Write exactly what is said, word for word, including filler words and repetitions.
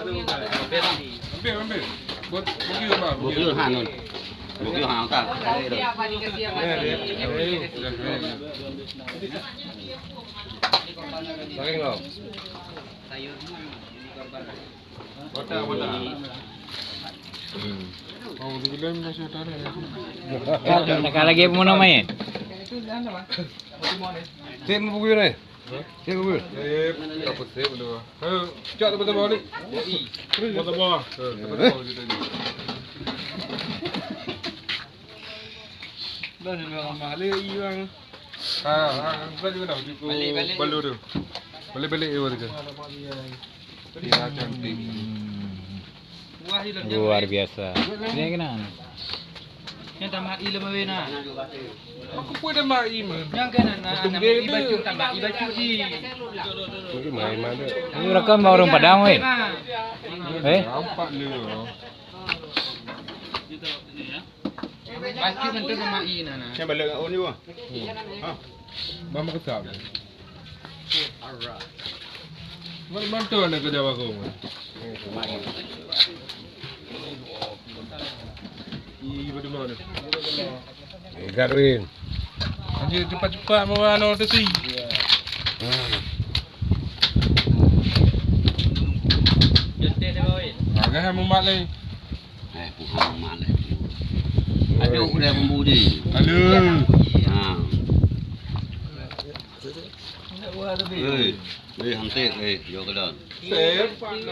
Ambil, ambil. Buat bugil, Bang. Bugil, ha, nun. Bugil, ha, tak. Saring, loh. Botak, botak. Oh, dibilang masih ada. Nak lagi apa nama, eh? Cek mau bugil, eh? Cek bugil. Eh, apa sih, benda? Hei, cak tu, betul balik. Betul bawah. Betul bawah kita ni. Dah, dah, dah, dah, dah, dah. Ha, ha, bukan juga dah. Balik, balik. Balu tu. Balik, balik, dia tu. Dia cantik. Luar biasa. Dia kena. Yang tamat ilmu wena. Aku pun tamat ilmu. Yang kena na. Betul tamat ilmu baca di. Ini main mana? Ini rakam orang Padang, weh. Eh? Nampak lu. Bacut nanti sama i nana. Saya balik kat orang juga. Ha. Bang Makasam. Mana bantu anda kerja baru? Ih, pada mana? Garing. Anjir, cepat-cepat mau anu tu si. Hmm. Agak mau mak leh. Eh, Muhammad leh. Aduh, udah membudi. Aduh. Ha. Eh, eh, hantik, eh, jauh ke dalam. Sip.